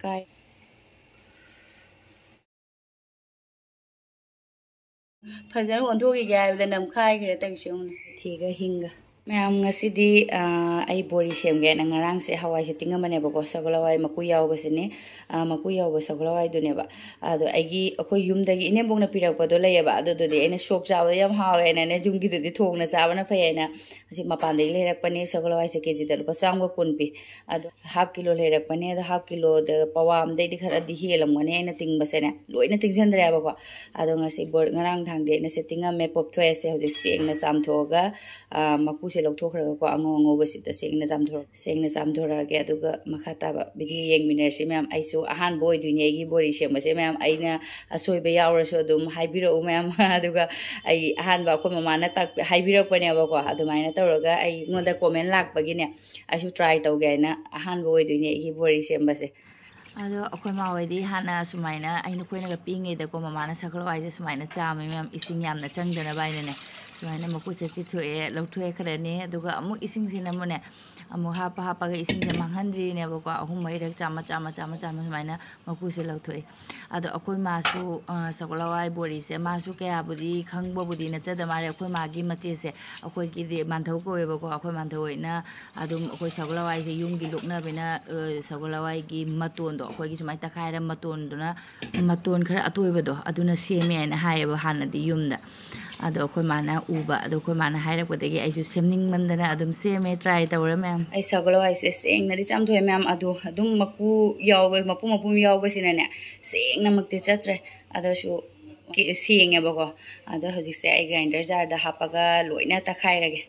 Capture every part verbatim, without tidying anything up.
ꯀꯥꯏ꯫ ꯐꯖꯅ ꯑꯣꯟꯊꯣꯛꯈꯤꯒꯦ ꯍꯥꯏꯕꯗ ꯅꯝꯈꯥꯏꯈ꯭ꯔꯦ ꯇꯧꯔꯤꯁꯦ, ꯌꯦꯡꯉꯨꯅꯦ꯫ ꯊꯤꯒ ꯍꯤꯡꯒ꯫ ꯃꯌꯥꯝ, ꯉꯁꯤꯗꯤ, ꯑꯥ, ꯑꯩ ꯕꯣꯔꯤ ꯁꯦꯝꯒꯦꯅ ꯉꯔꯥꯡꯁꯦ ꯍꯋꯥꯏꯁꯦ ꯇꯤꯡꯉꯝꯕꯅꯦꯕꯀꯣ, ꯁꯒꯣꯜ ꯍꯋꯥꯏ ꯃꯀꯨ ꯌꯥꯎꯕꯁꯤꯅꯤ꯫ ꯑꯥ, ꯃꯀꯨ ꯌꯥꯎꯕ ꯁꯒꯣꯜ ꯍꯋꯥꯏꯗꯨꯅꯦꯕ꯫ ꯑꯗꯣ ꯑꯩꯒꯤ, ꯑꯩꯈꯣꯏ ꯌꯨꯝꯗꯒꯤ ꯏꯅꯦꯝꯕꯣꯛꯅ ꯄꯤꯔꯛꯄꯗꯣ ꯂꯩꯌꯦꯕ, ꯑꯗꯨꯗꯨꯗꯤ ꯑꯩꯅ ꯁꯣꯛ ꯆꯥꯕꯗ ꯌꯥꯝ ꯍꯥꯎꯋꯦꯅꯅꯦ, ꯌꯨꯝꯒꯤꯗꯨꯗꯤ ꯊꯣꯡꯅ ꯆꯥꯕꯅ ꯐꯩ ꯍꯥꯏꯅ, ꯑꯁꯤ ꯃꯄꯥꯟꯗꯒꯤ ꯂꯩꯔꯛꯄꯅꯦ꯫ ꯁꯒꯣꯜ ꯍꯋꯥꯏꯁꯦ ꯀꯦ ꯖꯤꯗ ꯂꯨꯄꯥ ꯆꯥꯝꯃꯒ ꯀꯨꯟ ꯄꯤ꯫ ꯑꯗꯣ ꯍꯥꯐ ꯀꯤꯂꯣ ꯂꯩꯔꯛꯄꯅꯦ꯫ ꯑꯗꯣ ꯍꯥꯐ ꯀꯤꯂꯣꯗ ꯄꯋꯥ ꯑꯝꯗꯩꯗꯤ ꯈꯔꯗꯤ ꯍꯦꯜꯂꯝꯒꯅꯤ ꯑꯩꯅ ꯇꯤꯡꯕꯁꯦꯅꯦ, ꯂꯣꯏꯅ ꯇꯤꯡꯁꯤꯟꯗ꯭ꯔꯦꯕꯀꯣ꯫ ꯑꯗꯣ ꯉꯁꯤ ꯕꯣꯔ-, ꯉꯔꯥꯡ ꯊꯥꯡꯗꯤ ꯑꯩꯅ ꯁꯤ ꯇꯤꯡꯉꯝꯃꯦ, ꯄꯣꯞꯊꯣꯛꯑꯦ꯫ ꯁꯦ ꯍꯧꯖꯤꯛ ꯁꯦꯡꯅ ꯆꯥꯝꯊꯣꯛꯑꯒ, ꯑꯥ, ꯃꯀꯨꯁꯦ ꯂꯧꯊꯣꯛꯈ꯭ꯔꯒꯀꯣ, ꯑꯉꯧ ꯑꯉꯧꯕꯁꯤꯗ ꯁꯦꯡꯅ ꯆꯥꯝꯊꯣꯛ-, ꯁꯦꯡꯅ ꯆꯥꯝꯊꯣꯔꯛꯑꯒꯦ꯫ ꯑꯗꯨꯒ ꯃꯈꯥ ꯇꯥꯕ ꯚꯤꯗꯤꯑꯣ ꯌꯦꯡꯃꯤꯟꯅꯔꯁꯤ ꯃꯌꯥꯝ꯫ ꯑꯩꯁꯨ ꯑꯍꯥꯟꯕ ꯑꯣꯏꯗꯣꯏꯅꯦ ꯑꯩꯒꯤ ꯕꯣꯔꯤ ꯁꯦꯝꯕꯁꯦ ꯃꯌꯥꯝ꯫ ꯑꯩꯅ ꯑꯁꯣꯏꯕ ꯌꯥꯎꯔꯁꯨ ꯑꯗꯨꯝ ꯍꯥꯏꯕꯤꯔꯛꯎ ꯃꯌꯥꯝ꯫ ꯑꯗꯨꯒ ꯑꯩ ꯑꯍꯥꯟꯕ ꯑꯩꯈꯣꯏ ꯃꯃꯥꯅ ꯇꯥꯛꯄꯤ-, ꯍꯥꯏꯕꯤꯔꯛꯄꯅꯦꯕꯀꯣ꯫ ꯑꯗꯨꯃꯥꯏꯅ ꯇꯧꯔꯒ ꯑꯩꯉꯣꯟꯗ ꯀꯣꯃꯦꯟ ꯂꯥꯛꯄꯒꯤꯅꯦ, ꯑꯩꯁꯨ ꯇ꯭ꯔꯥꯏ ꯇꯧꯒꯦ ꯍꯥꯏꯅ ꯑꯍꯥꯟꯕ ꯑꯣꯏꯗꯣꯏꯅꯦ ꯑꯩꯒꯤ ꯕꯣꯔꯤ ꯁꯦꯝꯕꯁꯦ꯫ ꯑꯗꯣ ꯑꯩꯈꯣꯏ ꯃꯥ ꯍꯣꯏꯗꯤ ꯍꯥꯟꯅ ꯁꯨꯃꯥꯏꯅ, ꯑꯩꯅ, ꯑꯩꯈꯣꯏꯅꯒ ꯄꯤꯛꯏꯉꯩꯗꯀꯣ, ꯃꯃꯥꯅ ꯁꯒꯣꯜ ꯍꯋꯥꯏꯁꯦ ꯁꯨꯃꯥꯏꯅ ꯆꯥꯝꯃꯦ ꯃꯌꯥꯝ, ꯏꯁꯤꯡ ꯌꯥꯝꯅ ꯆꯪꯗꯅꯕ ꯍꯥꯏꯅꯅꯦ꯫ ꯁꯨꯃꯥꯏꯅ ꯃꯀꯨꯁꯦ ꯆꯤꯊꯣꯛꯑꯦ, ꯂꯧꯊꯣꯛꯑꯦ ꯈꯔꯅꯦ, ꯑꯗꯨꯒ ꯑꯃꯨꯛ ꯏꯁꯤꯡꯁꯤꯅ ꯑꯃꯨꯛꯅꯦ, ꯑꯃꯨꯛ ꯍꯥꯞꯄ ꯍꯥꯞꯄꯒ ꯏꯁꯤꯡꯁꯦ ꯃꯥꯡꯍꯟꯗ꯭ꯔꯤꯅꯦꯕꯀꯣ, ꯑꯍꯨꯝ ꯃꯔꯤꯔꯛ ꯆꯥꯝꯃ ꯆꯥꯝꯃ ꯆꯥꯝꯃ ꯆꯥꯝꯃ ꯁꯨꯃꯥꯏꯅ ꯃꯀꯨꯁꯦ ꯂꯧꯊꯣꯛꯑꯦ꯫ ꯑꯗꯣ ꯑꯩꯈꯣꯏ ꯃꯥꯁꯨ, ꯑ, ꯁꯒꯣꯜ ꯍꯋꯥꯏ ꯕꯣꯔꯤꯁꯦ ꯃꯥꯁꯨ ꯀꯌꯥꯕꯨꯗꯤ ꯈꯪꯕꯕꯨꯗꯤ ꯅꯠꯆꯗ ꯃꯥꯜꯂꯦ꯫ ꯑꯩꯈꯣꯏ ꯃꯥꯒꯤ ꯃꯆꯦꯁꯦ, ꯑꯩꯈꯣꯏꯒꯤꯗꯤ ꯃꯥꯟꯊꯧ ꯀꯧꯋꯦꯕꯀꯣ, ꯑꯩꯈꯣꯏ ꯃꯥꯟꯊꯧ ꯍꯣꯏꯅ ꯑꯗꯨꯝ ꯑꯩꯈꯣꯏ ꯁꯒꯣꯜ ꯍꯋꯥꯏꯁꯦ ꯌꯨꯝꯒꯤ ꯂꯣꯛꯅꯕꯅꯤꯅ, ꯑ, ꯁꯒꯣꯜ ꯍꯋꯥꯏꯒꯤ ꯃꯇꯣꯟꯗꯣ, ꯑꯩꯈꯣꯏꯒꯤ ꯁꯨꯃꯥꯏꯅ ꯇꯛꯈꯥꯏꯔ ꯃꯇꯣꯟꯗꯨꯅ, ꯃꯇꯣꯟ ꯈꯔ ꯑꯇꯣꯏꯕꯗꯣ ꯑꯗꯨꯅ ꯁꯦꯝꯃꯦ ꯍꯥꯏꯅ ꯍꯥꯏꯌꯦꯕ ꯍꯥꯟꯅꯗꯤ ꯌꯨꯝꯗ꯫ ꯑꯗꯣ ꯑꯩꯈꯣꯏ ꯃꯥꯅ ꯎꯕ, ꯑꯗꯣ ꯑꯩꯈꯣꯏ ꯃꯥꯅ ꯍꯥꯏꯔꯛꯄꯗꯒꯤ ꯑꯩꯁꯨ ꯁꯦꯝꯅꯤꯡꯃꯟꯗꯅ ꯑꯗꯨꯝ ꯁꯦꯝꯃꯦ, ꯇ꯭ꯔꯥꯏ ꯇꯧꯔꯦ ꯃꯌꯥꯝ꯫ ꯑꯩ ꯁꯒꯣꯜ ꯍꯋꯥꯏꯁꯦ ꯁꯦꯡꯅꯗꯤ ꯆꯥꯝꯊꯣꯛꯑꯦ ꯃꯌꯥꯝ, ꯑꯗꯣ ꯑꯗꯨꯝ ꯃꯀꯨ ꯌꯥꯎꯕ, ꯃꯄꯨꯝ ꯃꯄꯨꯝ ꯌꯥꯎꯕꯁꯤꯅꯅꯦ, ꯁꯦꯡꯅꯃꯛꯇꯤ ꯆꯠꯇ꯭ꯔꯦ꯫ ꯑꯗꯨꯁꯨ ꯀꯦ-, ꯁꯦꯡꯉꯦꯕꯀꯣ꯫ ꯑꯗꯣ ꯍꯧꯖꯤꯛꯁꯦ ꯑꯩ ꯒ꯭ꯔꯥꯏꯟꯗꯔ ꯖꯥꯔꯗ ꯍꯥꯞꯄꯒ ꯂꯣꯏꯅ ꯇꯛꯈꯥꯏꯔꯒꯦ꯫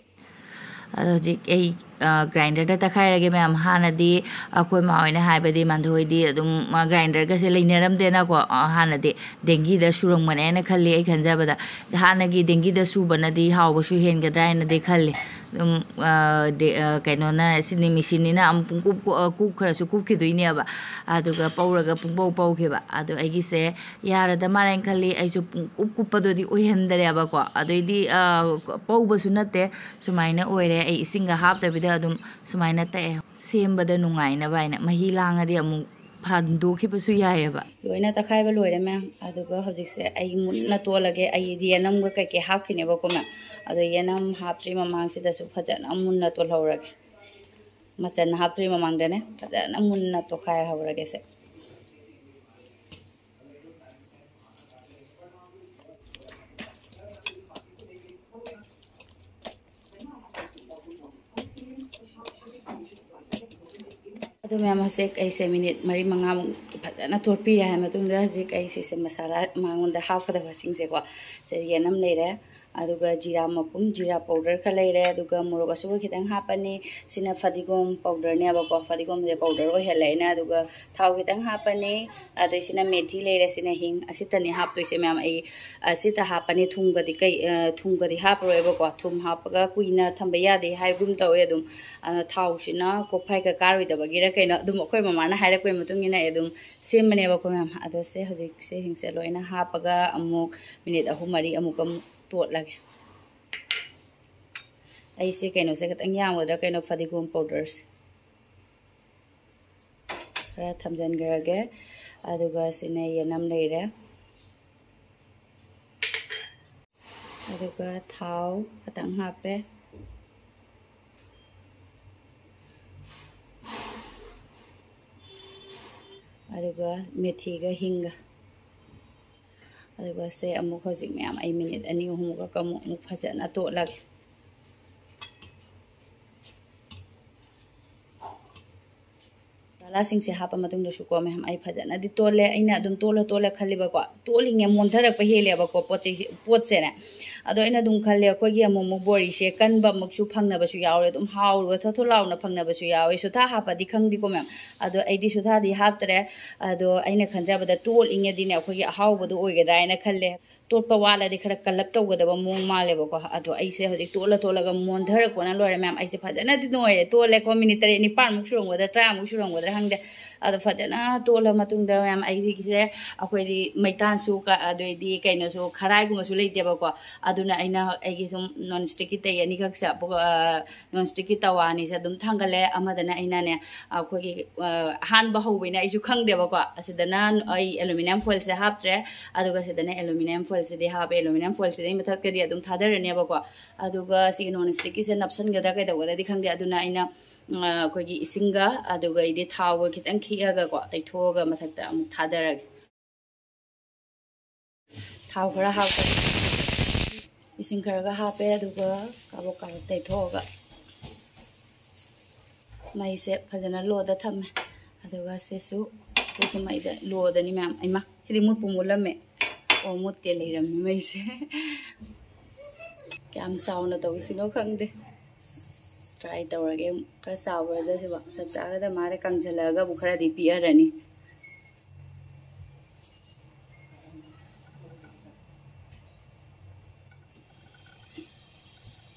ꯑꯗꯣ ꯍꯧꯖꯤꯛ ꯑꯩ, ꯑ, ꯒ꯭ꯔꯥꯏꯟꯗꯔꯗ ꯇꯛꯈꯥꯏꯔꯒꯦ ꯃꯌꯥꯝ꯫ ꯍꯥꯟꯅꯗꯤ ꯑꯩꯈꯣꯏ ꯃꯥ ꯍꯣꯏꯅ ꯍꯥꯏꯕꯗꯤ, ꯃꯥꯟꯗꯣ ꯍꯣꯏꯗꯤ ꯑꯗꯨꯝ, ꯑ, ꯒ꯭ꯔꯥꯏꯟꯗꯔꯒꯁꯦ ꯂꯩꯅꯔꯝꯗꯦꯅꯀꯣ꯫ ꯑ, ꯍꯥꯟꯅꯗꯤ ꯗꯦꯡꯒꯤꯗ ꯁꯨꯔꯝꯒꯅꯤ ꯍꯥꯏꯅ ꯈꯜꯂꯤ ꯑꯩ ꯈꯟꯖꯕꯗ꯫ ꯍꯥꯟꯅꯒꯤ ꯗꯦꯡꯒꯤꯗ ꯁꯨꯕꯅꯗꯤ ꯍꯥꯎꯕꯁꯨ ꯍꯦꯟꯒꯗ꯭ꯔꯥ ꯍꯥꯏꯅꯗꯤ ꯈꯜꯂꯤ꯫ ꯑꯗꯨꯝ, ꯑ, ꯗꯦ-, ꯑ, ꯀꯩꯅꯣꯅ, ꯁꯤꯅꯤ ꯃꯦꯆꯤꯟꯅꯤꯅ ꯑꯃꯨꯛ ꯄꯨꯡꯀꯨꯞ ꯀꯨ-, ꯑ, ꯀꯨꯞꯈ꯭ꯔꯁꯨ ꯀꯨꯞꯈꯤꯗꯣꯏꯅꯦꯕ꯫ ꯑꯗꯨꯒ ꯄꯧꯔꯒ ꯄꯨꯡꯄꯧ ꯄꯧꯈꯤꯕ꯫ ꯑꯗꯣ ꯑꯩꯒꯤꯁꯦ ꯌꯥꯔꯗ ꯃꯥꯜꯂꯦꯅ ꯈꯜꯂꯤ꯫ ꯑꯩꯁꯨ ꯄꯨꯡꯀꯨꯞ ꯀꯨꯞꯄꯗꯨꯗꯤ ꯑꯣꯏꯍꯟꯗꯔꯦꯕꯀꯣ꯫ ꯑꯗꯩꯗꯤ, ꯑ, ꯄꯧꯕꯁꯨ ꯅꯠꯇꯦ, ꯁꯨꯃꯥꯏꯅ ꯑꯣꯏꯔꯦ꯫ ꯑꯩ ꯏꯁꯤꯡꯒ ꯍꯥꯞꯇꯕꯤꯗ ꯑꯗꯨꯝ ꯁꯨꯃꯥꯏꯅ ꯇꯛꯑꯦ꯫ ꯁꯦꯝꯕꯗ ꯅꯨꯡꯉꯥꯏꯅꯕ ꯍꯥꯏꯅ꯫ ꯃꯍꯤ ꯂꯥꯡꯉꯗꯤ ꯑꯃꯨꯛ ꯍꯟꯗꯣꯛꯈꯤꯕꯁꯨ ꯌꯥꯏꯑꯕ꯫ ꯂꯣꯏꯅ ꯇꯛꯈꯥꯏꯕ ꯂꯣꯏꯔꯦ ꯃꯌꯥꯝ꯫ ꯑꯗꯨꯒ ꯍꯧꯖꯤꯛꯁꯦ ꯑꯩ ꯃꯨꯟꯅ ꯇꯣꯠꯂꯒꯦ꯫ ꯑꯩ ꯌꯦꯅꯝꯒ ꯀꯩꯀꯩ ꯍꯥꯞꯈꯤꯅꯦꯕꯀꯣ ꯃꯌꯥꯝ꯫ ꯑꯗꯣ ꯌꯦꯅꯝ ꯍꯥꯞꯇ꯭ꯔꯤ ꯃꯃꯥꯡꯁꯤꯗꯁꯨ ꯐꯖꯅ ꯃꯨꯟꯅ ꯇꯣꯠꯍꯧꯔꯒꯦ꯫ ꯃꯆꯟ ꯍꯥꯞꯇ꯭ꯔꯤ ꯃꯃꯥꯡꯗꯅꯦ ꯐꯖꯅ ꯃꯨꯟꯅ ꯇꯣꯠꯈꯥꯏꯍꯧꯔꯒꯦꯁꯦ꯫ ꯑꯗꯨ ꯃꯌꯥꯝ, ꯍꯧꯖꯤꯛ ꯑꯩꯁꯦ ꯃꯤꯅꯤꯠ ꯃꯔꯤ ꯃꯉꯥꯃꯨꯛ ꯐꯖꯅ ꯇꯣꯠꯄꯤꯔꯦ ꯍꯥꯏ ꯃꯇꯨꯡꯗ, ꯍꯧꯖꯤꯛ ꯑꯩ ꯁꯤꯁꯦ ꯃꯁꯥꯂꯥ ꯃꯉꯣꯟꯗ ꯍꯥꯞꯀꯗꯕꯁꯤꯡꯁꯦꯀꯣ, ꯁꯦ ꯌꯦꯅꯝ ꯂꯩꯔꯦ, ꯑꯗꯨꯒ ꯖꯤꯔꯥ ꯃꯄꯨꯝ, ꯖꯤꯔꯥ ꯄꯥꯎꯗꯔ ꯈꯔ ꯂꯩꯔꯦ, ꯑꯗꯨꯒ ꯃꯣꯔꯣꯛ ꯑꯁꯨꯕ ꯈꯤꯇꯪ ꯍꯥꯞꯄꯅꯤ꯫ ꯁꯤꯅ ꯐꯗꯤꯒꯣꯝ ꯄꯥꯎꯗꯔꯅꯦꯕꯀꯣ, ꯐꯗꯤꯒꯣꯝꯁꯦ ꯄꯥꯎꯗꯔ ꯑꯣꯏꯍꯜꯂꯦ ꯑꯩꯅ꯫ ꯑꯗꯨꯒ ꯊꯥꯎ ꯈꯤꯇꯪ ꯍꯥꯞꯄꯅꯤ꯫ ꯑꯗꯩ ꯁꯤꯅ ꯃꯦꯊꯤ ꯂꯩꯔꯦ, ꯁꯤꯅ ꯍꯤꯡ, ꯑꯁꯤꯇꯅꯤ ꯍꯥꯞꯇꯣꯏꯁꯦ ꯃꯌꯥꯝ꯫ ꯑꯩ ꯑꯁꯤꯇ ꯍꯥꯞꯄꯅꯤ, ꯊꯨꯝꯒꯗꯤ ꯀꯩ, ꯑ, ꯊꯨꯝꯒꯗꯤ ꯍꯥꯞꯄꯔꯣꯏꯕꯀꯣ꯫ ꯊꯨꯝ ꯍꯥꯞꯄꯒ ꯀꯨꯏꯅ ꯊꯝꯕ ꯌꯥꯗꯦ ꯍꯥꯏꯒꯨꯝ ꯇꯧꯋꯦ꯫ ꯑꯗꯨꯝ, ꯑ, ꯊꯥꯎꯁꯤꯅ ꯀꯣꯛꯐꯥꯏꯒ ꯀꯥꯔꯣꯏꯗꯕꯒꯤꯔ ꯀꯩꯅꯣ, ꯑꯗꯨꯝ ꯑꯩꯈꯣꯏ ꯃꯃꯥꯅ ꯍꯥꯏꯔꯛꯄꯩ ꯃꯇꯨꯡ ꯏꯟꯅ ꯑꯩ ꯑꯗꯨꯝ ꯁꯦꯝꯕꯅꯦꯕꯀꯣ ꯃꯌꯥꯝ꯫ ꯑꯗꯣ ꯁꯦ ꯍꯧꯖꯤꯛꯁꯦ ꯍꯤꯡꯁꯦ ꯂꯣꯏꯅ ꯍꯥꯞꯄꯒ ꯑꯃꯨꯛ ꯃꯤꯅꯤꯠ ꯑꯍꯨꯝ ꯃꯔꯤ ꯑꯃꯨꯛꯀ ꯑꯃꯨꯛ ꯇꯣꯠꯂꯒꯦ꯫ ꯑꯩꯁꯦ ꯀꯩꯅꯣꯁꯦ ꯈꯤꯇꯪ ꯌꯥꯝꯒꯗ꯭ꯔꯥ ꯀꯩꯅꯣ, ꯐꯗꯤꯒꯣꯝ ꯄꯥꯎꯗꯔꯁꯦ ꯈꯔ ꯊꯝꯖꯤꯟꯈ꯭ꯔꯒꯦ꯫ ꯑꯗꯨꯒ ꯁꯤꯅ ꯌꯦꯅꯝ ꯂꯩꯔꯦ꯫ ꯑꯗꯨꯒ ꯊꯥꯎ ꯈꯤꯇꯪ ꯍꯥꯞꯄꯦ꯫ ꯑꯗꯨꯒ ꯃꯦꯊꯤꯒ ꯍꯤꯡꯒ꯫ ꯑꯗꯨꯒ ꯁꯦ ꯑꯃꯨꯛ ꯍꯧꯖꯤꯛ ꯃꯌꯥꯝ ꯑꯩ ꯃꯤꯅꯤꯠ ꯑꯅꯤ ꯑꯍꯨꯝꯃꯨꯛꯀ ꯑꯃꯨꯛ, ꯑꯃꯨꯛ ꯐꯖꯅ ꯇꯣꯠꯂꯒꯦ꯫ ꯃꯁꯥꯂꯥꯁꯤꯡꯁꯦ ꯍꯥꯞꯄ ꯃꯇꯨꯡꯗꯁꯨꯀꯣ ꯃꯌꯥꯝ ꯑꯩ ꯐꯖꯅꯗꯤ ꯇꯣꯠꯂꯦ꯫ ꯑꯩꯅ ꯑꯗꯨꯝ ꯇꯣꯠꯂ ꯇꯣꯠꯂ ꯈꯜꯂꯤꯕꯀꯣ, ꯇꯣꯠꯂꯤꯉꯩ ꯃꯣꯟꯊꯔꯛꯄ ꯍꯦꯜꯂꯦꯕꯀꯣ ꯄꯣꯠ ꯆꯩꯁꯦ, ꯄꯣꯠꯁꯦꯅꯦ꯫ ꯑꯗꯣ ꯑꯩꯅ ꯑꯗꯨꯝ ꯈꯜꯂꯦ, ꯑꯩꯈꯣꯏꯒꯤ ꯑꯃꯨꯛ ꯑꯃꯨꯛ ꯕꯣꯔꯤꯁꯦ ꯀꯟꯕ ꯑꯃꯨꯛꯁꯨ ꯐꯪꯅꯕꯁꯨ ꯌꯥꯎꯔꯦ, ꯑꯗꯨꯝ ꯍꯥꯎꯔꯒ ꯊꯣꯠ ꯊꯣꯠ ꯂꯥꯎꯅ ꯐꯪꯅꯕꯁꯨ ꯌꯥꯎꯋꯦ꯫ ꯁꯣꯗꯥ ꯍꯥꯞꯄꯗꯤ ꯈꯪꯗꯦꯀꯣ ꯃꯌꯥꯝ꯫ ꯑꯗꯣ ꯑꯩꯗꯤ ꯁꯣꯗꯥꯗꯤ ꯍꯥꯞꯇ꯭ꯔꯦ꯫ ꯑꯗꯣ ꯑꯩꯅ ꯈꯟꯖꯕꯗ ꯇꯣꯠꯂꯤꯉꯩꯗꯤꯅꯦ ꯑꯩꯈꯣꯏꯒꯤ ꯑꯍꯥꯎꯕꯗꯣ ꯑꯣꯏꯒꯗ꯭ꯔꯥ ꯍꯥꯏꯅ ꯈꯜꯂꯦ꯫ ꯇꯣꯠꯄ ꯋꯥꯠꯂꯗꯤ ꯈꯔ ꯀꯜꯂꯞ ꯇꯧꯒꯗꯕ ꯃꯑꯣꯡ ꯃꯥꯜꯂꯦꯕꯀꯣ꯫ ꯑꯗꯣ ꯑꯩꯁꯦ ꯍꯧꯖꯤꯛ ꯇꯣꯠꯂ ꯇꯣꯠꯂꯒ ꯃꯣꯟꯊꯔꯛꯄꯅ ꯂꯣꯏꯔꯦ ꯃꯌꯥꯝ꯫ ꯑꯩꯁꯦ ꯐꯖꯅꯗꯤ ꯅꯣꯏꯔꯦ, ꯇꯣꯠꯂꯦꯀꯣ꯫ ꯃꯤꯅꯤꯠ ꯇꯔꯦꯠ ꯅꯤꯄꯥꯟꯃꯨꯛ ꯁꯨꯔꯝꯒꯗ꯭ꯔꯥ, ꯇꯔꯥꯃꯨꯛ ꯁꯨꯔꯝꯒꯗ꯭ꯔꯥ ꯈꯪꯗꯦ꯫ ꯑꯗꯣ ꯐꯖꯅ ꯇꯣꯠꯂ ꯃꯇꯨꯡꯗ, ꯃꯌꯥꯝ, ꯑꯩꯒꯤꯁꯦ, ꯑꯩꯈꯣꯏꯗꯤ ꯃꯩꯇꯥꯟꯁꯨ ꯀ-, ꯑꯗꯨꯏꯗꯤ ꯀꯩꯅꯣꯁꯨ, ꯈꯔꯥꯏꯒꯨꯝꯕꯁꯨ ꯂꯩꯇꯦꯕꯀꯣ꯫ ꯑꯗꯨꯅ ꯑꯩꯅ ꯑꯩꯒꯤ ꯁꯨꯝ ꯅꯣꯟ ꯁ꯭ꯇꯤꯛꯀꯤ ꯇꯩ ꯑꯅꯤꯈꯛꯁꯦ, ꯄꯨ-, ꯑ, ꯅꯣꯟ ꯁ꯭ꯇꯤꯛꯀꯤ ꯇꯋꯥ ꯑꯅꯤꯁꯦ ꯑꯗꯨꯝ ꯊꯥꯡꯒꯠꯂꯦ꯫ ꯑꯃꯗꯅ ꯑꯩꯅꯅꯦ, ꯑꯩꯈꯣꯏꯒꯤ, ꯑ, ꯑꯍꯥꯟꯕ ꯍꯧꯕꯩꯅ ꯑꯩꯁꯨ ꯈꯪꯗꯦꯕꯀꯣ꯫ ꯑꯁꯤꯗꯅ ꯑꯩ ꯑꯦꯂꯨꯃꯤꯅꯤꯌꯝ ꯐꯣꯏꯜꯁꯦ ꯍꯥꯞꯇ꯭ꯔꯦ, ꯑꯗꯨꯒ ꯁꯤꯗꯅ ꯑꯦꯂꯨꯃꯤꯅꯤꯌꯝ ꯐꯣꯏꯜꯁꯤꯗꯤ ꯍꯥꯞꯄꯦ꯫ ꯑꯦꯂꯨꯃꯤꯅꯤꯌꯝ ꯐꯣꯏꯜꯁꯤꯗꯤ ꯃꯊꯛꯇꯗꯤ ꯑꯗꯨꯝ ꯊꯥꯗꯔꯅꯦꯕꯀꯣ꯫ ꯑꯗꯨꯒ ꯁꯤꯒꯤ ꯅꯣꯟ ꯁ꯭ꯇꯤꯛꯀꯤꯁꯦ ꯅꯞꯁꯟꯒꯗ꯭ꯔꯥ ꯀꯩꯗꯧꯒꯗ꯭ꯔꯥꯗꯤ ꯈꯪꯗꯦ꯫ ꯑꯗꯨꯅ ꯑꯩꯅ, ꯑ, ꯑꯩꯈꯣꯏꯒꯤ ꯏꯁꯤꯡꯒ, ꯑꯗꯨꯒ ꯑꯩꯗꯤ ꯊꯥꯎꯒ ꯈꯤꯇꯪ ꯈꯤꯛꯑꯒꯀꯣ, ꯇꯩꯊꯣꯛꯑꯒ ꯃꯊꯛꯇ ꯑꯃꯨꯛ ꯊꯥꯗꯔꯒꯦ꯫ ꯊꯥꯎ ꯈꯔ ꯍꯥꯞꯄꯦ, ꯏꯁꯤꯡ ꯈꯔꯒ ꯍꯥꯞꯄꯦ, ꯑꯗꯨꯒ ꯀꯥꯕꯛ ꯀꯥꯕꯛ ꯇꯩꯊꯣꯛꯑꯒ ꯃꯩꯁꯦ ꯐꯖꯅ ꯂꯣꯗ ꯊꯝꯃꯦ꯫ ꯑꯗꯨꯒ ꯁꯤꯁꯨ, ꯁꯤꯁꯨ ꯃꯩꯗ ꯂꯣꯗꯅꯤ, ꯃꯌꯥꯝ꯫ ꯏꯃꯥ, ꯁꯤꯗꯤ ꯃꯨꯠꯄꯨ ꯃꯨꯠꯂꯝꯃꯦ꯫ ꯑꯣ, ꯃꯨꯠꯇꯦ, ꯂꯩꯔꯝꯃꯤ ꯃꯩꯁꯦ꯫ ꯀꯌꯥꯝ ꯆꯥꯎꯅ ꯇꯧꯁꯤꯅꯣ ꯈꯪꯗꯦ꯫ ꯇ꯭ꯔꯥꯏ ꯇꯧꯔꯒꯦ꯫ ꯈꯔ ꯆꯥꯎꯒꯗ꯭ꯔꯥ ꯁꯤꯕꯣ? ꯆꯞ ꯆꯥꯒꯗ ꯃꯥꯜꯂꯦ꯫ ꯀꯪꯁꯤꯜꯂꯛꯑꯒ ꯑꯃꯨꯛ ꯈꯔꯗꯤ ꯄꯤꯛꯑꯔꯅꯤ꯫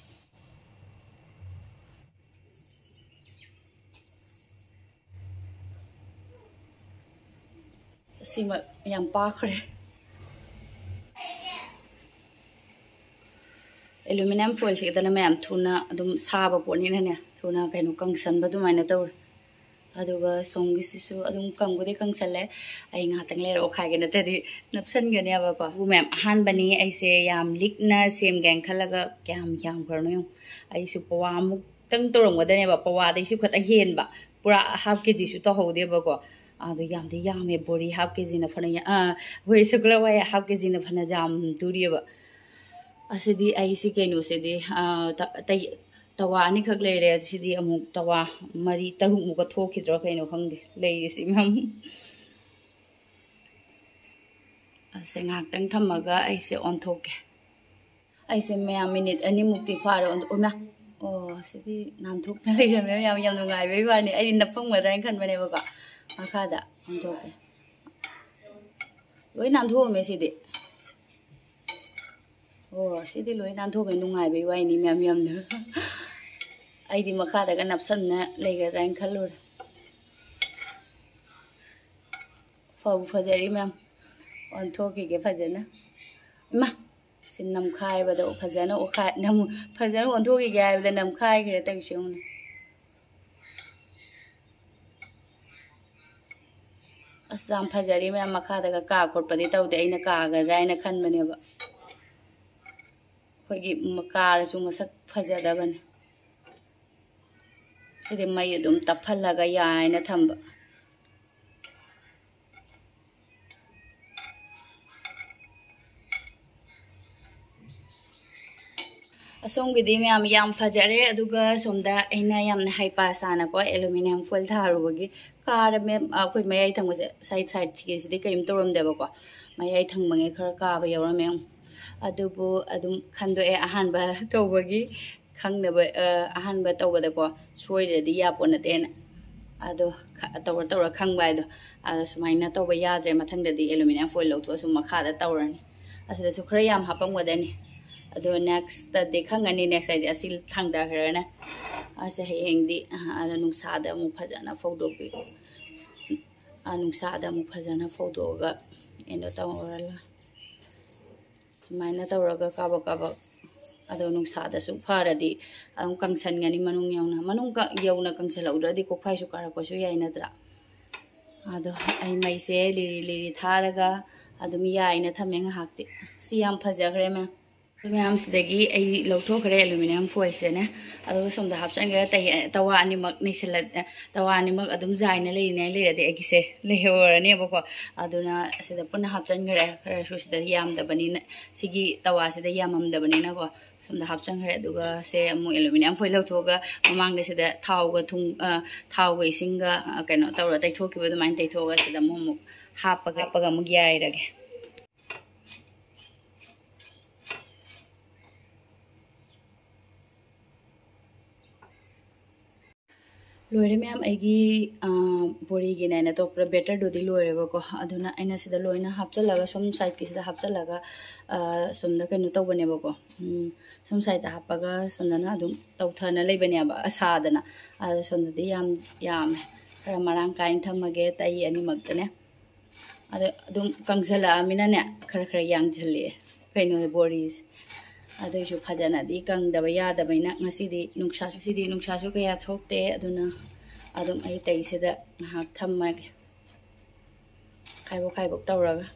ꯁꯤꯃ ꯌꯥꯝ ꯄꯥꯈ꯭ꯔꯦ꯫ ꯑꯦꯂꯨꯃꯤꯅꯤꯌꯝ ꯐꯣꯏꯜꯁꯤꯗꯅ ꯃꯌꯥꯝ ꯊꯨꯅ ꯑꯗꯨꯝ ꯁꯥꯕ ꯄꯣꯠꯅꯤꯅꯅꯦ, ꯊꯨꯅ ꯀꯩꯅꯣ ꯀꯪꯁꯟꯕ ꯑꯗꯨꯃꯥꯏꯅ ꯇꯧꯔꯦ꯫ ꯑꯗꯨꯒ ꯁꯣꯝꯒꯤꯁꯤꯁꯨ ꯑꯗꯨꯝ ꯀꯪꯕꯨꯗꯤ ꯀꯪꯁꯜꯂꯦ꯫ ꯑꯩ ꯉꯥꯏꯍꯥꯛꯇꯪ ꯂꯩꯔ ꯑꯣꯠꯈꯥꯏꯒꯦ, ꯅꯠꯇ꯭ꯔꯗꯤ ꯅꯞꯁꯟꯒꯅꯦꯕꯀꯣ꯫ ꯑꯗꯨ ꯃꯌꯥꯝ, ꯑꯍꯥꯟꯕꯅꯤ ꯑꯩꯁꯦ ꯌꯥꯝ ꯂꯤꯛꯅ ꯁꯦꯝꯒꯦꯅ ꯈꯜꯂꯒ ꯀꯌꯥꯝ ꯌꯥꯝꯈ꯭ꯔꯅꯣ ꯌꯦꯡꯉꯨ꯫ ꯑꯩꯁꯨ ꯄꯋꯥꯃꯨꯛꯇꯪ ꯇꯧꯔꯝꯒꯗꯅꯦꯕ, ꯄꯋꯥꯗꯩꯁꯨ ꯈꯇꯪ ꯍꯦꯟꯕ, ꯄꯨꯔꯥ ꯍꯥꯐ ꯀꯦ ꯖꯤꯁꯨ ꯇꯧꯍꯧꯗꯦꯕꯀꯣ꯫ ꯑꯗꯣ ꯌꯥꯝꯗꯤ ꯌꯥꯝꯃꯦ, ꯕꯣꯔꯤ ꯍꯥꯐ ꯀꯦ ꯖꯤꯅ ꯐꯅ ꯌꯥ-, ꯑꯥ, ꯑꯩꯈꯣꯏ ꯁꯒꯣꯜ ꯍꯋꯥꯏ ꯍꯥꯐ ꯀꯦ ꯖꯤꯅ ꯐꯅ ꯌꯥꯝꯗꯣꯔꯤꯑꯕ꯫ ꯑꯁꯤꯗꯤ ꯑꯩꯁꯤ ꯀꯩꯅꯣꯁꯤꯗꯤ, ꯑꯥ, ꯇ-, ꯇꯩ-, ꯇꯋꯥ ꯑꯅꯤꯈꯛ ꯂꯩꯔꯦ꯫ ꯁꯤꯗꯤ ꯑꯃꯨꯛ ꯇꯋꯥ ꯃꯔꯤ ꯇꯔꯨꯛꯃꯨꯛꯀ ꯊꯣꯛꯈꯤꯗ꯭ꯔꯥ ꯀꯩꯅꯣ ꯈꯪꯗꯦ ꯂꯩꯔꯤꯁꯤ, ꯃꯌꯥꯝ꯫ ꯑꯁꯦ ꯉꯥꯏꯍꯥꯛꯇꯪ ꯊꯝꯃꯒ ꯑꯩꯁꯦ ꯑꯣꯟꯊꯣꯛꯀꯦ꯫ ꯑꯩꯁꯦ, ꯃꯌꯥꯝ, ꯃꯤꯅꯤꯠ ꯑꯅꯤꯃꯨꯛꯇꯤ ꯐꯥꯔꯦ ꯑꯣꯟ-, ꯑꯣꯏꯃꯥ! ꯑꯣ, ꯁꯤꯗꯤ ꯅꯥꯟꯊꯣꯛꯅ ꯂꯩꯔꯝꯃꯦ, ꯃꯌꯥꯝ, ꯌꯥꯝ ꯅꯨꯡꯉꯥꯏꯕꯩ ꯋꯥꯅꯤ꯫ ꯑꯩꯗꯤ ꯅꯞꯄꯝꯒꯗ꯭ꯔꯥ ꯍꯥꯏꯅ ꯈꯟꯕꯅꯦꯕꯀꯣ꯫ ꯃꯈꯥꯗ ꯑꯣꯟꯊꯣꯛꯀꯦ꯫ ꯂꯣꯏ ꯅꯥꯟꯊꯣꯛꯑꯝꯃꯦ ꯁꯤꯗꯤ꯫ ꯑꯣ, ꯁꯤꯗꯤ ꯂꯣꯏ ꯅꯥꯟꯊꯣꯛꯑꯝꯃꯦ, ꯅꯨꯡꯉꯥꯏꯕꯩ ꯋꯥꯅꯤ, ꯃꯌꯥꯝ, ꯌꯥꯝꯅ꯫ ꯑꯩꯗꯤ ꯃꯈꯥꯗꯒ ꯅꯞꯁꯟꯅ ꯂꯩꯒꯗ꯭ꯔꯥ ꯍꯥꯏꯅ ꯈꯜꯂꯨꯔꯦ꯫ ꯐꯕꯨ ꯐꯖꯔꯤ ꯃꯌꯥꯝ꯫ ꯑꯣꯟꯊꯣꯛꯈꯤꯒꯦ ꯐꯖꯅ꯫ ꯏꯃꯥ! ꯁꯤ ꯅꯝꯈꯥꯏꯕꯗ ꯐꯖꯅ ꯑꯣꯠꯈꯥꯏ-, ꯅꯝ-, ꯐꯖꯅ ꯑꯣꯟꯊꯣꯛꯈꯤꯒꯦ ꯍꯥꯏꯕꯗ ꯅꯝꯈꯥꯏꯈ꯭ꯔꯦ ꯇꯧꯔꯤꯁꯦ ꯌꯦꯡꯉꯨꯅꯦ꯫ ꯑꯁ, ꯌꯥꯝ ꯐꯖꯔꯤ ꯃꯌꯥꯝ꯫ ꯃꯈꯥꯗꯒ ꯀꯥ ꯈꯣꯠꯄꯗꯤ ꯇꯧꯗꯦ, ꯑꯩꯅ ꯀꯥꯒꯗ꯭ꯔꯥ ꯍꯥꯏꯅ ꯈꯟꯕꯅꯦꯕ꯫ ꯑꯩꯈꯣꯏꯒꯤ ꯃ-, ꯀꯥꯔꯁꯨ ꯃꯁꯛ ꯐꯖꯗꯕꯅꯦ꯫ ꯁꯤꯗꯤ ꯃꯩ ꯑꯗꯨꯝ ꯇꯞꯍꯜꯂꯒ ꯌꯥꯏꯅ ꯊꯝꯕ꯫ ꯑꯁꯣꯝꯒꯤꯗꯤ ꯃꯌꯥꯝ ꯌꯥꯝ ꯐꯖꯔꯦ, ꯑꯗꯨꯒ ꯁꯣꯝꯗ ꯑꯩꯅ ꯌꯥꯝꯅ ꯍꯩꯄꯥ ꯁꯥꯅꯀꯣ, ꯑꯦꯂꯨꯃꯤꯅꯤꯌꯝ ꯐꯣꯏꯜ ꯊꯥꯔꯨꯕꯒꯤ ꯀꯥꯔꯝꯃꯦ꯫ ꯑꯩꯈꯣꯏ ꯃꯌꯥꯏ ꯊꯪꯕꯁꯦ, ꯁꯥꯏꯠ ꯁꯥꯏꯠꯁꯤꯒꯤꯁꯤꯗꯤ ꯀꯔꯤꯝ ꯇꯧꯔꯝꯗꯦꯕꯀꯣ, ꯃꯌꯥꯏ ꯊꯪꯕꯉꯩ ꯈꯔ ꯀꯥꯕ ꯌꯥꯎꯔꯝꯃꯦ꯫ ꯑꯗꯨꯕꯨ ꯑꯗꯨꯝ ꯈꯟꯗꯣꯛꯑꯦ, ꯑꯍꯥꯟꯕ ꯇꯧꯕꯒꯤ ꯈꯪꯅꯕ, ꯑ, ꯑꯍꯥꯟꯕ ꯇꯧꯕꯗꯀꯣ ꯁꯣꯏꯗ꯭ꯔꯗꯤ ꯌꯥꯄꯣꯠ ꯅꯠꯇꯦꯅ꯫ ꯑꯗꯣ ꯈ-, ꯇꯧꯔ ꯇꯧꯔ ꯈꯪꯕ ꯍꯥꯏꯗꯣ꯫ ꯑꯗꯣ ꯁꯨꯃꯥꯏꯅ ꯇꯧꯕ ꯌꯥꯗ꯭ꯔꯦ, ꯃꯊꯪꯗꯗꯤ ꯑꯦꯂꯨꯃꯤꯅꯤꯌꯝ ꯐꯣꯏꯜ ꯂꯧꯊꯣꯛꯑꯁꯨ ꯃꯈꯥꯗ ꯇꯧꯔꯅꯤ꯫ ꯑꯁꯤꯗꯁꯨ ꯈꯔ ꯌꯥꯝ ꯍꯥꯞꯄꯝꯒꯗꯅꯤ꯫ ꯑꯗꯣ ꯅꯦꯛꯁꯇꯗꯤ ꯈꯪꯉꯅꯤ, ꯅꯦꯛꯁ ꯍꯥꯏꯗꯤ ꯑꯁꯤ ꯊꯥꯡꯗꯈ꯭ꯔꯅꯤ꯫ ꯑꯁꯤ ꯍꯌꯦꯡꯗꯤ, ꯑ, ꯑꯗꯣ ꯅꯨꯡꯁꯥꯗ ꯑꯃꯨꯛ ꯐꯖꯅ ꯐꯧꯗꯣꯛꯄꯤ-, ꯑ, ꯅꯨꯡꯁꯥꯗ ꯑꯃꯨꯛ ꯐꯖꯅ ꯐꯧꯗꯣꯛꯑꯒ ꯀꯩꯅꯣ ꯇꯧꯔ ꯂꯣꯏꯔꯦ꯫ ꯁꯨꯃꯥꯏꯅ ꯇꯧꯔꯒ ꯀꯥꯕꯛ ꯀꯥꯕꯛ, ꯑꯗꯣ ꯅꯨꯡꯁꯥꯗꯁꯨ ꯐꯔꯗꯤ ꯑꯗꯨꯝ ꯀꯪꯁꯟꯒꯅꯤ ꯃꯅꯨꯡ ꯌꯧꯅ꯫ ꯃꯅꯨꯡ ꯀ-, ꯌꯧꯅ ꯀꯪꯁꯜꯍꯧꯗ꯭ꯔꯗꯤ ꯀꯣꯛꯐꯥꯏꯁꯨ ꯀꯥꯔꯛꯄꯁꯨ ꯌꯥꯏ ꯅꯠꯇ꯭ꯔꯥ? ꯑꯗꯣ ꯑꯩ ꯃꯩꯁꯦ ꯂꯤꯔꯤ ꯂꯤꯔꯤ ꯊꯥꯔꯒ ꯑꯗꯨꯝ ꯌꯥꯏꯅ ꯊꯝꯃꯦ ꯉꯥꯏꯍꯥꯛꯇꯤ꯫ ꯁꯤ ꯌꯥꯝ ꯐꯖꯈ꯭ꯔꯦ ꯃꯌꯥꯝ꯫ ꯑꯗꯨ ꯃꯌꯥꯝꯁꯤꯗꯒꯤ ꯑꯩ ꯂꯧꯊꯣꯛꯈ꯭ꯔꯦ ꯑꯦꯂꯨꯃꯤꯅꯤꯌꯝ ꯐꯣꯏꯜꯁꯦꯅꯦ꯫ ꯑꯗꯨꯒ ꯁꯣꯝꯗ ꯍꯥꯞꯆꯤꯟꯈ꯭ꯔꯦ ꯇꯩ-, ꯇꯋꯥ ꯑꯅꯤꯃꯛ ꯅꯩꯁꯤꯜꯂ-, ꯇꯋꯥ ꯑꯅꯤꯃꯛ ꯑꯗꯨꯝ ꯌꯥꯏꯅ ꯂꯩꯔꯤꯉꯩ ꯂꯩꯔꯗꯤ ꯑꯩꯒꯤꯁꯦ ꯂꯩꯍꯧꯔꯅꯦꯕꯀꯣ꯫ ꯑꯗꯨꯅ ꯑꯁꯤꯗ ꯄꯨꯟꯅ ꯍꯥꯞꯆꯤꯟꯈ꯭ꯔꯦ꯫ ꯈꯔꯁꯨ ꯁꯤꯗ ꯌꯥꯝꯗꯕꯅꯤꯅ, ꯁꯤꯒꯤ ꯇꯋꯥꯁꯤꯗ ꯌꯥꯝꯃꯝꯗꯕꯅꯤꯅꯀꯣ꯫ ꯁꯣꯝꯗ ꯍꯥꯞꯆꯤꯟꯈ꯭ꯔꯦ꯫ ꯑꯗꯨꯒ ꯁꯦ ꯑꯃꯨꯛ ꯑꯦꯂꯨꯃꯤꯅꯤꯌꯝ ꯐꯣꯏꯜ ꯂꯧꯊꯣꯛꯑꯒ ꯃꯃꯥꯡꯗ ꯁꯤꯗ ꯊꯥꯎꯒ ꯊꯨꯝ, ꯑ, ꯊꯥꯎꯒ ꯏꯁꯤꯡꯒ, ꯑ, ꯀꯩꯅꯣ ꯇꯧꯔ ꯇꯩꯊꯣꯛꯈꯤꯕ ꯑꯗꯨꯃꯥꯏꯅ ꯇꯩꯊꯣꯛꯑꯒ ꯁꯤꯗ ꯑꯃꯨꯛ, ꯑꯃꯨꯛ ꯍꯥꯞꯄꯒ, ꯍꯥꯞꯄꯒ ꯑꯃꯨꯛ ꯌꯥꯏꯔꯒꯦ꯫ ꯂꯣꯏꯔꯦ ꯃꯌꯥꯝ, ꯑꯩꯒꯤ, ꯑ, ꯕꯣꯔꯤꯒꯤꯅꯦꯅ ꯇꯧꯔꯛꯄ ꯕꯦꯇꯔꯗꯨꯗꯤ ꯂꯣꯏꯔꯦꯕꯀꯣ꯫ ꯑꯗꯨꯅ ꯑꯩꯅ ꯁꯤꯗ ꯂꯣꯏꯅ ꯍꯥꯞꯆꯤꯜꯂꯒ, ꯁꯨꯝ ꯁꯥꯏꯠꯀꯤꯁꯤꯗ ꯍꯥꯞꯆꯤꯜꯂꯒ, ꯑ, ꯁꯣꯝꯗ ꯀꯩꯅꯣ ꯇꯧꯕꯅꯦꯕꯀꯣ꯫ ꯎꯝ, ꯁꯨꯝ ꯁꯥꯏꯠꯇ ꯍꯥꯞꯄꯒ ꯁꯣꯝꯗꯅ ꯑꯗꯨꯝ ꯇꯧꯊꯅ ꯂꯩꯕꯅꯦꯕ, ꯑꯁꯥꯗꯅ꯫ ꯑꯗꯣ ꯁꯣꯝꯗꯗꯤ ꯌꯥꯝ ꯌꯥꯝꯃꯦ, ꯈꯔ ꯃꯔꯥꯡ ꯀꯥꯏꯅ ꯊꯝꯃꯒꯦ ꯇꯩ ꯑꯅꯤꯃꯛꯇꯅꯦ꯫ ꯑꯗꯣ ꯑꯗꯨꯝ ꯀꯪꯁꯜꯂꯛꯑꯃꯤꯅꯅꯦ, ꯈꯔ ꯈꯔ ꯌꯥꯡꯁꯜꯂꯛꯑꯦ ꯀꯩꯅꯣ ꯕꯣꯔꯤꯁꯦ꯫ ꯑꯗꯨꯏꯁꯨ ꯐꯖꯅꯗꯤ ꯀꯪꯗꯕ ꯌꯥꯗꯕꯅꯤꯅ ꯉꯁꯤꯗꯤ ꯅꯨꯡꯁꯥꯁꯨ, ꯁꯤꯗꯤ ꯅꯨꯡꯁꯥꯁꯨ ꯀꯌꯥ ꯊꯣꯛꯇꯦ, ꯑꯗꯨꯅ ꯑꯗꯨꯝ ꯑꯩ ꯇꯩꯁꯤꯗ ꯉꯥꯏꯍꯥꯛ ꯊꯝꯃꯒꯦ, ꯈꯥꯏꯕꯣꯛ ꯈꯥꯏꯕꯣꯛ ꯇꯧꯔꯒ꯫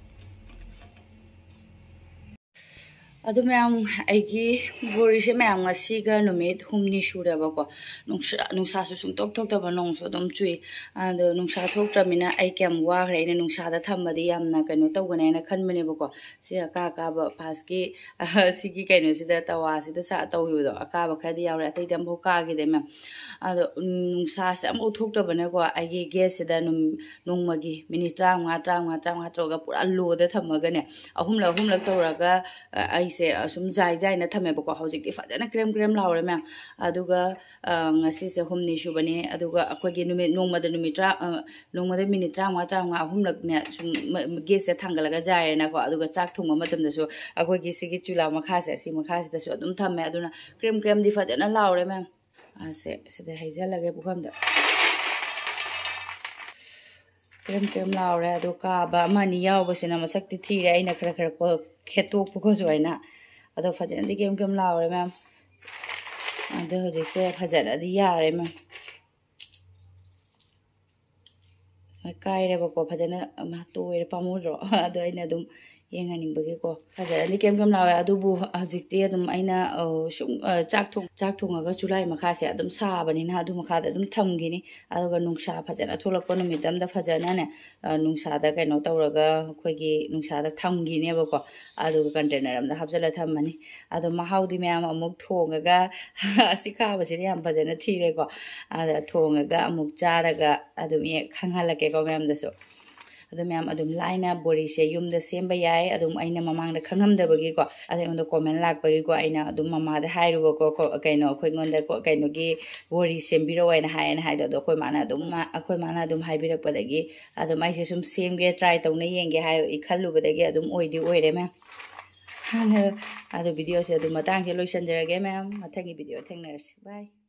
ꯑꯗꯨ ꯃꯌꯥꯝ, ꯑꯩꯒꯤ ꯕꯣꯔꯤꯁꯦ ꯃꯌꯥꯝ ꯉꯁꯤꯒ ꯅꯨꯃꯤꯠ ꯍꯨꯝꯅꯤ ꯁꯨꯔꯦꯕꯀꯣ꯫ ꯅꯨꯡꯁꯥ, ꯅꯨꯡꯁꯥꯁꯨ ꯁꯨꯡꯊꯣꯛ ꯊꯣꯛꯇꯕ, ꯅꯣꯡꯁꯨ ꯑꯗꯨꯝ ꯆꯨꯏ꯫ ꯑꯗꯣ ꯅꯨꯡꯁꯥ ꯊꯣꯛꯇ꯭ꯔꯕꯅꯤꯅ ꯑꯩ ꯀꯌꯥꯝ ꯋꯥꯈ꯭ꯔꯦ꯫ ꯑꯩꯅ ꯅꯨꯡꯁꯥꯗ ꯊꯝꯃꯗꯤ ꯌꯥꯝꯅ ꯀꯩꯅꯣ ꯇꯧꯒꯅꯤ ꯍꯥꯏꯅ ꯈꯟꯕꯅꯦꯕꯀꯣ꯫ ꯁꯤ ꯑꯀꯥ ꯑꯀꯥꯕ ꯐꯥꯔꯁꯀꯤ ꯁꯤꯒꯤ ꯀꯩꯅꯣꯁꯤꯗ, ꯇꯋꯥꯁꯤꯗ ꯁꯥ ꯇꯧꯈꯤꯕꯗꯣ, ꯑꯀꯥꯕ ꯈꯔꯗꯤ ꯌꯥꯎꯔꯦ, ꯑꯇꯩꯗꯤ ꯑꯃꯐꯥꯎ ꯀꯥꯈꯤꯗꯦ ꯃꯌꯥꯝ꯫ ꯑꯗꯣ ꯎꯝ, ꯅꯨꯡꯁꯥꯁꯦ ꯑꯃꯐꯥꯎ ꯊꯣꯛꯇ꯭ꯔꯕꯅꯀꯣ, ꯑꯩꯒꯤ ꯒꯦꯁꯁꯤꯗ ꯅꯨꯝ-, ꯅꯣꯡꯃꯒꯤ ꯃꯤꯅꯤꯠ ꯇꯔꯥꯃꯉꯥ, ꯇꯔꯥꯃꯉꯥ, ꯇꯔꯥꯃꯉꯥ ꯇꯧꯔꯒ ꯄꯨꯔꯥ ꯂꯣꯗ ꯊꯝꯃꯒꯅꯦ, ꯑꯍꯨꯝꯂꯛ ꯑꯍꯨꯝꯂꯛ ꯇꯧꯔꯒ ꯑ, ꯑꯩꯁꯦ ꯑꯁꯨꯝ ꯖꯥꯏ ꯖꯥꯏꯅ ꯊꯝꯃꯦꯕꯀꯣ꯫ ꯍꯧꯖꯤꯛꯇꯤ ꯐꯖꯅ ꯀ꯭ꯔꯦꯝ ꯀ꯭ꯔꯦꯝ ꯂꯥꯎꯔꯦ ꯃꯌꯥꯝ꯫ ꯑꯗꯨꯒ ꯑ, ꯉꯁꯤꯁꯦ ꯍꯨꯝꯅꯤ ꯁꯨꯕꯅꯦ꯫ ꯑꯗꯨꯒ ꯑꯩꯈꯣꯏꯒꯤ ꯅꯨꯃꯤꯠ, ꯅꯣꯡꯃꯗ ꯅꯨꯃꯤꯠ ꯇꯔꯥ, ꯑ, ꯅꯣꯡꯃꯗ ꯃꯤꯅꯤꯠ ꯇꯔꯥꯃꯉꯥ, ꯇꯔꯥꯃꯉꯥ ꯑꯍꯨꯝꯂꯛꯅꯦ ꯁꯨꯝ ꯃ-, ꯒꯦꯁꯁꯦ ꯊꯥꯡꯒꯠꯂꯒ ꯖꯥꯏꯔꯦꯅꯀꯣ꯫ ꯑꯗꯨꯒ ꯆꯥꯛ ꯊꯣꯡꯕ ꯃꯇꯝꯗꯁꯨ ꯑꯩꯈꯣꯏꯒꯤ ꯁꯤꯒꯤ ꯆꯨꯂꯥ ꯃꯈꯥꯁꯦ, ꯁꯤ ꯃꯈꯥꯁꯤꯗꯁꯨ ꯑꯗꯨꯝ ꯊꯝꯃꯦ꯫ ꯑꯗꯨꯅ ꯀ꯭ꯔꯦꯝ ꯀ꯭ꯔꯦꯝꯗꯤ ꯐꯖꯅ ꯂꯥꯎꯔꯦ ꯃꯌꯥꯝ꯫ ꯑꯁꯦ ꯁꯤꯗ ꯍꯩꯖꯜꯂꯒꯦ ꯄꯨꯈꯝꯗ꯫ ꯀ꯭ꯔꯦꯝ ꯀ꯭ꯔꯦꯝ ꯂꯥꯎꯔꯦ꯫ ꯑꯗꯣ ꯀꯥꯕ ꯑꯃ ꯑꯅꯤ ꯌꯥꯎꯕꯁꯤꯅ ꯃꯁꯛꯇꯤ ꯊꯤꯔꯦ, ꯑꯩꯅ ꯈꯔ ꯈꯔ ꯀꯣ-, ꯈꯦꯠꯇꯣꯛꯄꯀꯣ ꯁꯨꯃꯥꯏꯅ꯫ ꯑꯗꯣ ꯐꯖꯅꯗꯤ ꯀ꯭ꯔꯦꯝ ꯀ꯭ꯔꯦꯝ ꯂꯥꯎꯔꯦ ꯃꯌꯥꯝ꯫ ꯑꯗꯣ ꯍꯧꯖꯤꯛꯁꯦ ꯐꯖꯅꯗꯤ ꯌꯥꯔꯦ ꯃꯌꯥꯝ꯫ ꯀꯥꯏꯔꯦꯕꯀꯣ, ꯐꯖꯅ ꯑꯃ ꯇꯣꯏꯔꯦ, ꯄꯥꯝꯃꯨꯗ꯭ꯔꯣ? ꯑꯗꯣ ꯑꯩꯅ ꯑꯗꯨꯝ ꯌꯦꯡꯍꯟꯅꯤꯡꯕꯒꯤꯀꯣ꯫ ꯐꯖꯅꯗꯤ ꯀꯦꯝ ꯀꯦꯝ ꯂꯥꯎꯋꯦ꯫ ꯑꯗꯨꯕꯨ ꯍꯧꯖꯤꯛꯇꯤ ꯑꯗꯨꯝ ꯑꯩꯅ, ꯑ, ꯁꯨꯝ, ꯑ, ꯆꯥꯛ ꯊꯣꯡ-, ꯆꯥꯛ ꯊꯣꯡꯉꯒ ꯆꯨꯂꯥꯏ ꯃꯈꯥꯁꯦ ꯑꯗꯨꯝ ꯁꯥꯕꯅꯤꯅ ꯑꯗꯨ ꯃꯈꯥꯗ ꯑꯗꯨꯝ ꯊꯝꯈꯤꯅꯤ꯫ ꯑꯗꯨꯒ ꯅꯨꯡꯁꯥ ꯐꯖꯅ ꯊꯣꯛꯂꯛꯄ ꯅꯨꯃꯤꯠ ꯑꯝꯗ ꯐꯖꯅꯅꯦ, ꯑ, ꯅꯨꯡꯁꯥꯗ ꯀꯩꯅꯣ ꯇꯧꯔꯒ ꯑꯩꯈꯣꯏꯒꯤ ꯅꯨꯡꯁꯥꯗ ꯊꯝꯈꯤꯅꯦꯕꯀꯣ꯫ ꯑꯗꯨꯒ ꯀꯟꯇꯦꯅꯔ ꯑꯝꯗ ꯍꯥꯞꯆꯤꯜꯂ ꯊꯝꯃꯅꯤ꯫ ꯑꯗꯣ ꯃꯍꯥꯎꯗꯤ ꯃꯌꯥꯝ ꯑꯃꯨꯛ ꯊꯣꯡꯉꯒ ꯑꯁꯤ ꯀꯥꯕꯁꯤꯗꯤ ꯌꯥꯝ ꯐꯖꯅ ꯊꯤꯔꯦꯀꯣ꯫ ꯑꯗ ꯊꯣꯡꯉꯒ ꯑꯃꯨꯛ ꯆꯥꯔꯒ ꯑꯗꯨꯝ ꯍꯦꯛ ꯈꯪꯍꯜꯂꯛꯀꯦꯀꯣ ꯃꯌꯥꯝꯗꯁꯨ꯫ ꯑꯗꯣ ꯃꯌꯥꯝ ꯑꯗꯨꯝ ꯂꯥꯏꯅ ꯕꯣꯔꯤꯁꯦ ꯌꯨꯝꯗ ꯁꯦꯝꯕ ꯌꯥꯏ꯫ ꯑꯗꯨꯝ ꯑꯩꯅ ꯃꯃꯥꯡꯗ ꯈꯪꯉꯝꯗꯕꯒꯤꯀꯣ, ꯑꯗ ꯑꯩꯉꯣꯟꯗ ꯀꯣꯃꯦꯟ ꯂꯥꯛꯄꯒꯤꯀꯣ, ꯑꯩꯅ ꯑꯗꯨꯝ ꯃꯃꯥꯗ ꯍꯥꯏꯔꯨꯕꯀꯣ, ꯀꯣ-, ꯀꯩꯅꯣ, ꯑꯩꯈꯣꯏ ꯑꯩꯉꯣꯟꯗ ꯀꯣ-, ꯀꯩꯅꯣꯒꯤ ꯕꯣꯔꯤ ꯁꯦꯝꯕꯤꯔꯛꯑꯣ ꯍꯥꯏꯅ ꯍꯥꯏꯅ ꯍꯥꯏꯗꯣ, ꯑꯗꯣ ꯑꯩꯈꯣꯏ ꯃꯥꯅ ꯑꯗꯨꯝ, ꯃꯥ-, ꯑꯩꯈꯣꯏ ꯃꯥꯅ ꯑꯗꯨꯝ ꯍꯥꯏꯕꯤꯔꯛꯄꯗꯒꯤ ꯑꯗꯨꯝ ꯑꯩꯁꯦ ꯁꯨꯝ ꯁꯦꯝꯒꯦ, ꯇ꯭ꯔꯥꯏ ꯇꯧꯅ ꯌꯦꯡꯒꯦ ꯍꯥꯏ ꯈꯜꯂꯨꯕꯗꯒꯤ ꯑꯗꯨꯝ ꯑꯣꯏꯗꯤ ꯑꯣꯏꯔꯦ ꯃꯌꯥꯝ꯫ ꯑꯗꯣ, ꯑꯗꯣ ꯚꯤꯗꯤꯑꯣꯁꯦ ꯑꯗꯨꯝ ꯃꯇꯥꯡꯁꯦ ꯂꯣꯏꯁꯟꯖꯔꯒꯦ ꯃꯌꯥꯝ, ꯃꯊꯪꯒꯤ ꯚꯤꯗꯤꯑꯣ ꯊꯦꯡꯅꯔꯁꯤ꯫ ꯕꯥꯏ꯫